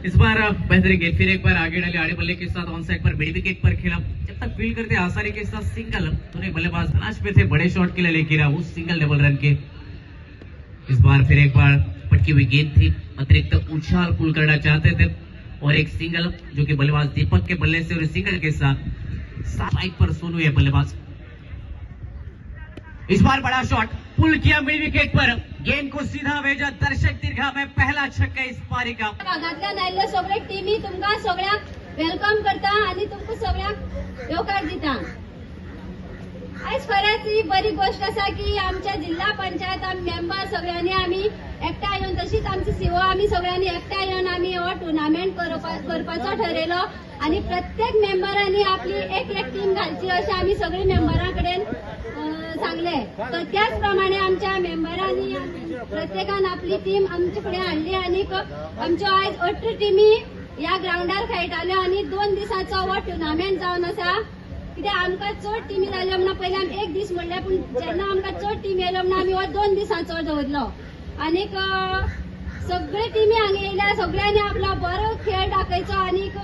इस bar बेहतरीन गेंद, फिर एक बार आगे डाली आड़े बल्ले के साथ, ऑन साइड पर मिड विकेट पर खेला। जब तक फील्ड करते आसानी के साथ सिंगल, तो बल्लेबाज तलाश में थे बड़े शॉट के लिए, लेके रहा वो सिंगल डबल रन के। इस बार फिर एक बार पटकी हुई गेंद थी, अतिरिक्त उछाल पुल करना चाहते थे और एक सिंगल जो कि बल्लेबाज दीपक के बल्ले से, और सिंगल के साथ स्ट्राइक पर सोनू है बल्लेबाज। इस बार बड़ा शॉट पुल किया मिड विकेट पर, गेंद को सीधा भेजा दर्शक दीर्घा में, पहला छक्का इस पारी का। भागांतल्यान आयिल्ल्यो सगळे टिमी तुमकां सगळ्यांक welcome करता आनी तुमकां सगळ्यांक येवकार दिता। आयज खरेंच ही बरी गोश्ट आसा की आमच्या जिल्हा पंचायत मेंबर सगळ्यांनी आमी एकठांय येवन, तशीच आमची सीओ आमी सगळ्यांनी एकठांय येवन आमी हो टुर्नामेंट करपाचो ठरयलो आनी प्रत्येक मेंबरांनी आपली एक एक टीम घालची अशें आमी सगळी मेंबरां कडेन सांगले। तर त्याच प्रमाणे आमच्या मेंबरांनी प्रत्येकान आपली टीम आमचे फुडें हाडली आनी आमच्यो आयज 18 टिमी ह्या ग्रावंडार खेळटाल्यो आनी 2 दिसांचो हो टुर्नामेंट जावन आसा। कित्याक आमकां चड टिमी जाल्यो म्हणून पयलीं आमी एक दीस म्हणलें, पूण जेन्ना आमकां चड टिमी येयल्यो म्हणून आमी हो 2 दिसांचो दवरलो आनीक सगळे टिमी हांगा येयल्या, सगळ्यांनी आपलो बरो खेळ दाखयचो आनीक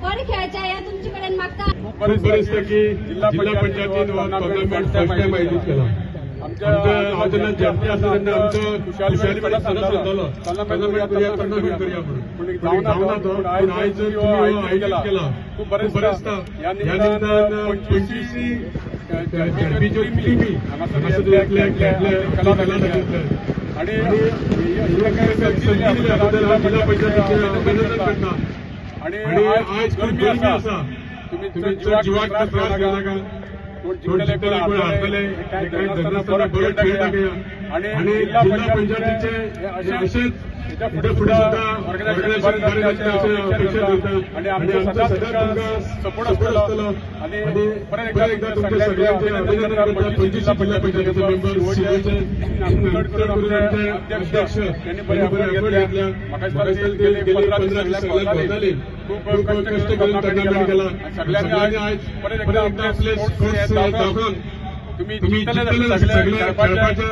बरें खेळचें हें तुमचे कडेन मागता। खूब बरें दिसता की जिल्हा पंचायतीन हो टुर्नामेंट फर्स्ट टायम आयोजीत केला। आमच्या जेन्ना जयंती आसा तेन्ना आमचो खुशाली सदांच सांगतालो टुर्नामेंट करुया टुर्नामेंट करुया म्हणून, पूण जावना तो। पूण आयज जर तुमी हो आयोजीत केला खूब बरें दिसता। ह्या निमतान 25 झेडपीच्यो टिमी हांगासर खेळटले, कला दाखयतले आनी संदी दिल्या बद्दल हांव जिल्हा पंचायतीचें अभिनंदन करता। आणि आज खूब गरमी आसा, तुम्ही जिवाक त्रास घेवनाका, कोण जिखतले कोण हारतले काय धरनासतना बरो खेळ दाखया आणि जिल्हा पंचायतीचे अशेंच फुडें फुडें सुद्दां ऑर्गनायझेशन बरें जातलें अशें अपेक्षा दवरता आणि आमचो सदांच तुमकां सपोर्ट आसतलो आणि परत एकदा तुमकां सगळ्यांचें अभिनंदन करता। 25 जिल्हा पंचायतीचे मेंबर सीओचे चड करून आमचे अध्यक्ष त्यांनी बरे एफर्ट घेतल्या। म्हाका दिसता ते गेले 15 दीस सगळ्यांक भोंवताले, खूब कश्ट करून टुर्नामेंट केला। सगळ्यांनी आयज परत एकदा आपले स्पोर्ट्स दाखोवन तुमी जिखतले सगळे खेळपाचे।